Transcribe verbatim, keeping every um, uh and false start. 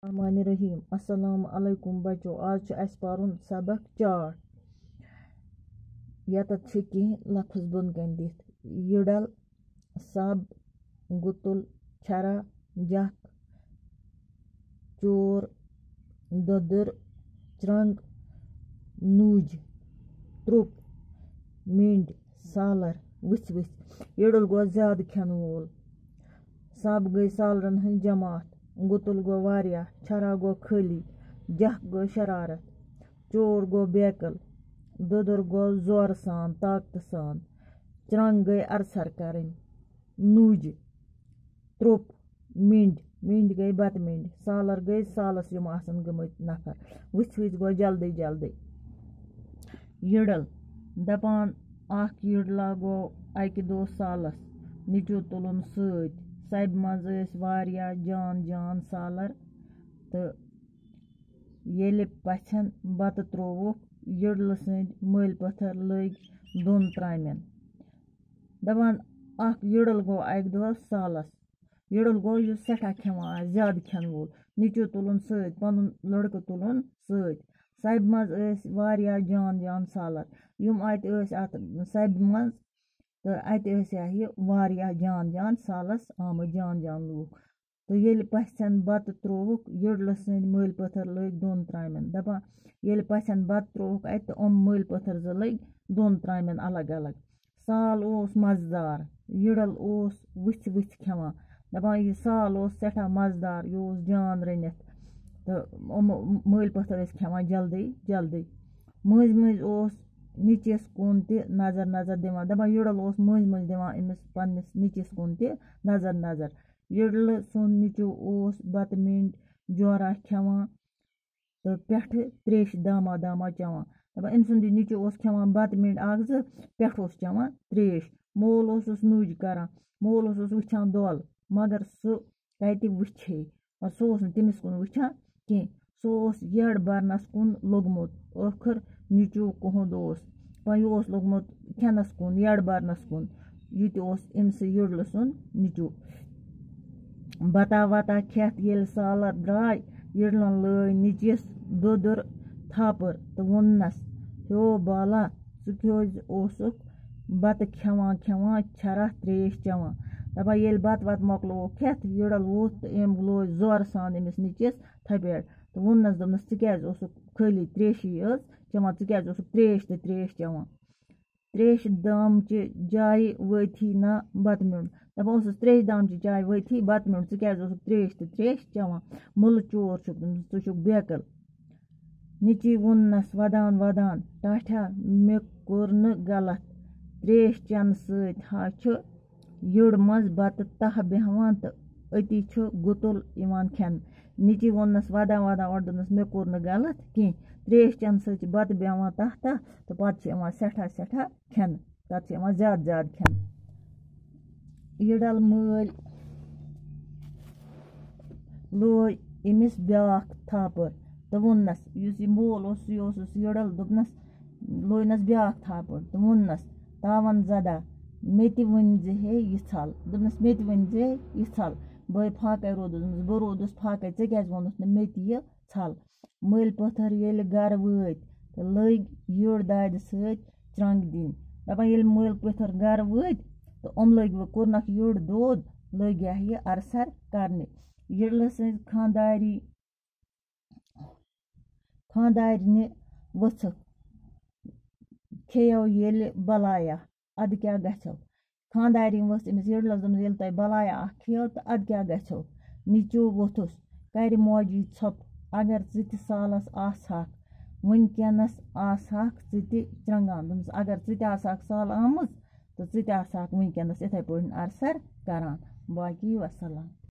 الرحمن الرحیم۔ السلام علیکم بچو، آز چھُ اَسہِ پَرُن سبق چاٹھ۔ یَتَتھ چھِ کینٛہہ لفظ بۄن کَنہِ دِتھ: یِڈل، سَب، گُتُل، چھرا، جَکھ، چور، دۄدُر، چرٛنٛگ، نوٗج، ترٛوٚپ، مِنٛڈ، سالَر، وٕژھِ وٕژھِ۔ یِڈُل گوٚو زیادٕ کھٮ۪نہٕ وول۔ سَب گٔے سالرَن ہٕنٛز جماعت۔ گُتُل گوٚو واریاہ۔ چھرا گوٚو خٲلی۔ جَکھ گوٚو شرارت۔ چور گوٚو بیکل۔ دۄدُر گوٚو زورٕ سان، طاقتہٕ سان۔ چرٛنٛگ گٔے ارسر کرٕنۍ۔ نوٗجہِ۔ ترٛوٚپ۔ مِنٛڈ۔ مِنٛڈ گٔے بتہٕ مِنٛڈ۔ سالر گٔے سالس یِم آسن گٔمٕتۍ نفر۔ وٕژھِ وٕژھِ گوٚو جلدی جلدی۔ یِڈل۔ دپان، اکھ یِڈلا گوٚو اکہِ دۄہ سالس۔ نیٚچوٗ تُلُن سۭتۍ۔ سبہِ منٛز ٲسۍ واریاہ جان جان سالر تہٕ ییٚلہِ پژھٮ۪ن بتہٕ ترووُکھ، یٔڈلہٕ سٕنٛدۍ مٔلۍ پٔتھر لٔگۍ دۄن ترامٮ۪ن۔ دپان، اکھ یٔڈل گوٚو اکہِ دۄہ سالس۔ یٔڈل گوٚو یُس سٮ۪ٹھاہ کھٮ۪وان آسہِ، زیادٕ کھٮ۪ن وول۔ نیٚچوٗ تُلُن سۭتۍ، پنُن لڑکہٕ تُلُن سۭتۍ۔ سبہِ منٛز ٲسۍ واریاہ جان جان سالر۔ یِم اتہِ ٲسۍ اتھ سبہِ منٛز، تہٕ اتہِ ٲسۍ یہِ واریاہ جان جان سالس آمٕتۍ، جان جان لوٗکھ۔ تہٕ ییٚلہِ پژھٮ۪ن بتہٕ ترووُکھ، یٔڈلہٕ سٕنٛدۍ مٔلۍ پٔتھر لٔگۍ دۄن ترامٮ۪ن۔ دپان، ییٚلہِ پژھٮ۪ن بتہٕ ترووُکھ اتہِ، تہٕ یِم مٔلۍ پٔتھر زٕ لٔگۍ دۄن ترامٮ۪ن الگ الگ۔ سال اوس مزٕدار، یٔڈل اوس وٕژھِ وٕژھِ کھٮ۪وان۔ دپان، یہِ سال اوس سٮ۪ٹھاہ مزٕدار، یہِ اوس جان رٔنِتھ۔ تہٕ یِم مٔلۍ پٔتھر ٲسۍ کھٮ۪وان جلدی جلدی۔ مٔنٛزۍ مٔنٛزۍ اوس نیٚچوِس کُن تہِ نظر نظر دِوان۔ دپان، یٔڈل اوس مٔنٛزۍ مٔنٛزۍ دِوان أمِس پننِس نیٚچوِس کُن تہِ نظر نظر۔ یٔڈلہٕ سُنٛد نیٚچوٗ اوس بتہٕ مِنٛڈ جورا کھٮ۪وان تہٕ پٮ۪ٹھٕ تریشہِ داما داما چٮ۪وان۔ دَپان، أمۍ سُنٛد یہِ نیٚچوٗ اوس کھٮ۪وان بتہٕ مِنٛڈ اکھ زٕ، پٮ۪ٹھٕ اوس چٮ۪وان تریش۔ مول اوسُس نوٗج کران، مول اوسُس وٕچھان دۄل، مگر سُہ کتہِ وٕچھِ ہے؟ اور سُہ اوس نہٕ تٔمِس کُن وٕچھان کینٛہہ۔ سُہ اوس یٔڈ برنس کُن لوٚگمُت۔ ٲخٕر نیٚچوٗ کُہُنٛد اوس، وۄنۍ یہِ اوس لوٚگمُت کھٮ۪نس کُن، یٔڈ برنس کُن۔ یہِ تہِ اوس أمۍ سٕے یٔڈلہٕ سُنٛد نیٚچوٗ۔ بتا وتا کھٮ۪تھ ییٚلہِ سالر درٛاے، یٔڈلن لٲج نیٚچوِس دۄدُر تھاپٕر تہٕ ووٚننس، ہیو بالا، ژٕ کیٛازِ اوسُکھ بتہٕ کھٮ۪وان کھٮ۪وان چھرہ تریش چٮ۪وان؟ دپان، ییٚلہِ بتہٕ وتہٕ مۄکلووُکھ کھٮ۪تھ، یٔڈل ووٚتھ تہٕ أمۍ لوج زورٕ سان أمِس نیٚچوِس تھپٮ۪ٹھ تہٕ ووٚننس، دوٚپنس، ژٕ کیٛازِ اوسُکھ خٲلی تریشی یٲژ چٮ۪وان، ژٕ کیٛازِ اوسُکھ تریش تہٕ تریش چٮ۪وان؟ تریشہِ دامچہِ جایہِ وٲتھی نہ بتہٕ میوٚنٛڈ۔ دپان اوسُس، تریشہِ دامچہِ جایہِ وٲتھی بتہٕ میوٚنٛڈ، ژٕ کیٛازِ اوسُکھ تریش تہٕ تریش چٮ۪وان؟ مُلہٕ چور چھُکھ، ژٕ چھُکھ بیقل۔ نیٚچی ووٚننس ودان ودان، ٹاٹھیا، مےٚ کوٚر نہٕ غلط۔ تریش چٮ۪نہٕ سۭتۍ ہا چھُ یٔڈ منٛز بتہٕ تاہ بیٚہوان تہٕ أتی چھُ گُتُل یِوان کھٮ۪نہٕ۔ نیٚچی ووٚننس ودان ودان اورٕ، دوٚپنس، مےٚ کوٚر نہٕ غلط کینٛہہ۔ تریش چٮ۪نہٕ سۭتۍ چھِ بتہٕ بیٚہوان تاہ تاہ تہٕ پتہٕ چھِ یِوان سٮ۪ٹھاہ سٮ۪ٹھاہ کھٮ۪نہٕ۔ تَتھ چھِ یِوان زیادٕ زیادٕ کھٮ۪نہٕ۔ یٔڈل مٲلۍ لوے أمِس بیٛاکھ تھاپہٕ تہٕ ووٚننَس، یُس یہِ مول اوس، سُے اوسُس یٔڈل، دوٚپنَس، لوینَس بیٛاکھ تھاپہٕ تہٕ ووٚننَس، تاوَن زدہ، مےٚ تہِ ؤنۍ زِ ہے یہِ ژھل۔ دوٚپنَس، مےٚ تہِ ؤنۍ زِ ہے یہِ ژھل۔ بہٕ ہے فاقَے روٗدُس، دوٚپنَس، بہٕ روٗدُس فاقَے، ژےٚ کیٛازِ ووٚنُتھ نہٕ مےٚ تہِ یہِ ژھل؟ مٔلۍ پٔتھر ییٚلہِ گرٕ وٲتۍ تہٕ لٔگۍ یٔڈ دادِ سۭتۍ چرٛنٛگ دِنۍ۔ دَپان، ییٚلہِ مٔلۍ پٔتھر گرٕ وٲتۍ تہٕ یِم لٔگۍ وۄنۍ، کوٚرنَکھ یٔڈ دود، لٔگۍ یہِ ارسر کرنہِ۔ یٔڈلہٕ سٕنٛز خانٛداری، خانٛدارنہِ ؤژھٕکھ، کھیٚیو ییٚلہِ بلایا، اَدٕ کیٛاہ گژھٮ۪و؟ خانٛدارِنۍ ؤژھ أمِس یٔڈلَس، دوٚپمَس، ییٚلہِ تۄہہِ بلایا اَکھ کھیٚیو تہٕ اَدٕ کیٛاہ گژھٮ۪و؟ نیٚچوٗ ووٚتھُس، کَرِ موجی ژھۄپ، اگر ژٕ تہِ سالَس آسہٕ ہاکھ، وٕنکٮ۪نَس آسہٕ ہاکھ ژٕ تہِ چرٛنٛگان۔ دوٚپمَس، اگر ژٕ تہِ آسہٕ ہاکھ سالہٕ آمٕژ تہٕ ژٕ تہِ آسہٕ ہاکھ وٕنکٮ۪نَس یِتھَے پٲٹھۍ ارسر کران۔ باقی وَسَلام۔